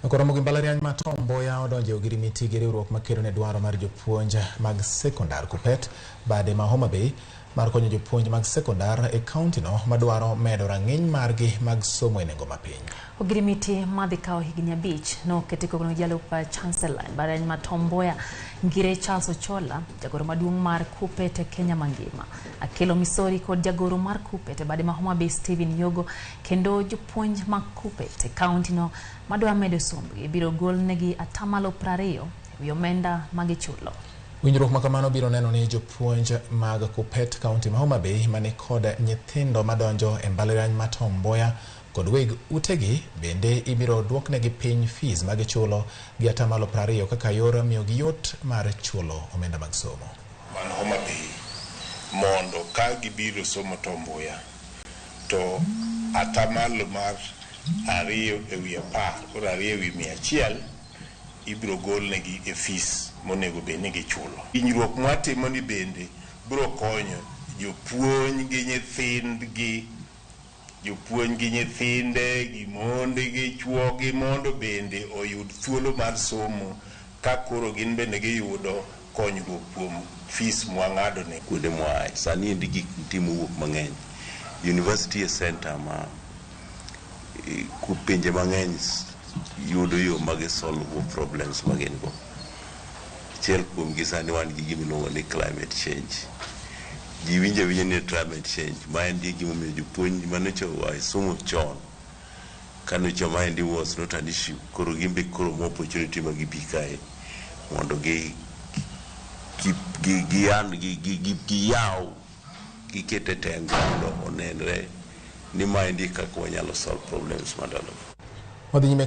Koro mbalariany ma Tom Mboya odonjo e ogirimiti gi riwruok makedo ne dwaro mar jopuonj mag sekondar KUPPET bade ma Homa Bay mar konyo jopuonj mag sekondar e kaunti no madwaro medo rang'iny margi mag somo e nengo mapiny. Ogirimiti madhi kawo higni 5 noketi kogno jalup chancellor e mbalariany ma Tom Mboya Ngire Charles Ochola, jagoro maduong' mar KUPPET e Kenya mangima. Akelo Misori kod jagoro mar KUPPET e bade ma Homa Bay Stephen Yogo kendo jopuonj mag KUPPET e kaunti no madwa medo sombgi biro golnegi atamalo 20 ewi omenda magichulo. Winjruok ma kamano biro neno ni jopuonj mag KUPPET kaunti ma Homa Bay mani kod nyithindo madonjo e mbalariany ma Tom Mboya kod weg utegi bende ibiro duoknegi piny fees magichulo gi atamalo 20 kaka yor miyogi yot mar chulo omenda mag somo. Man Homa Bay mondo ka gibiro somo Tom Mboya to atamalo mar 2 ewi 10, koro 2 ewi 100 ibiro golnegi e fees monego bed ni gichulo. Winjruok mwatimo ni bende biro konyo jopuonj gi nyithindgi, jopuonj gi nyithinde gi monde gi chuogi mondo bende oyud thuolo mar somo ka koro gin bende giyudo konyruok kuom fees mwang'ado ne. Kuonde moaye sani endi gik nitie mowuok mang'eny. University e center ma pinje mang'eny yudo yo ma gi solve go problems ma gin go. Achiel kuom gi sani wan gi gimiluongo ni climate change. Ji winjo awinja ni climate change, ma en gimomiyo jopuonj manocha oa e somo chon kanocha maendi was not an issue. Koro gin be koro mo opportunity ma gibi kae mondo gi gi gi gi giyaw giket e tengo mondo onenre ni maendi kaka wanyalo solve problems mandalo. Wadhi nyime.